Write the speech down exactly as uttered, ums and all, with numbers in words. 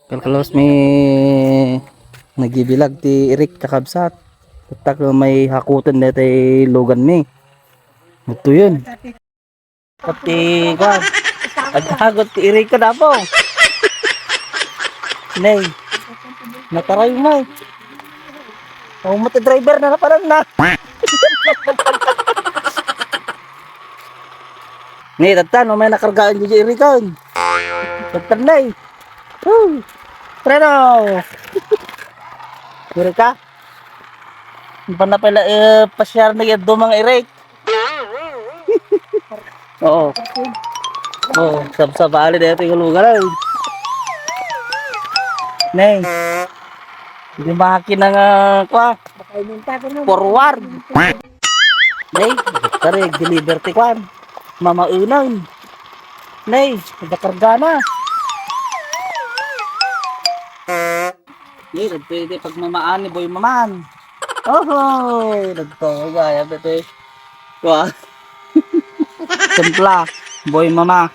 Kalkalos mi nagibilag ti Eric, kakabsat. Taktak may hakuten daytoy lugan mi. Ito yun. Pati, kuwan. Aghagot ti Eric ka dapo. Nay. Nataray mo eh. Ang mata driver na napanan na. Ni, tatan, may nakargaan di Eric kan. Tatan na eh. Woo! Preno! Meron ka? Ang panapay la, eh, pasyar na yung dumang Eric. Oo. Oo, sabsabali na yung lugar, eh. Nay. Hindi makin ang, ah, kwa. Forward. Nay, kare, deliver ti kwan. Mamaunang. Nay, nagkakarga na. Nay, pwede pagmamaan ni Boy Maman. Oho, nagto, gaya, bete. Kwa. Templa, Boy Mama.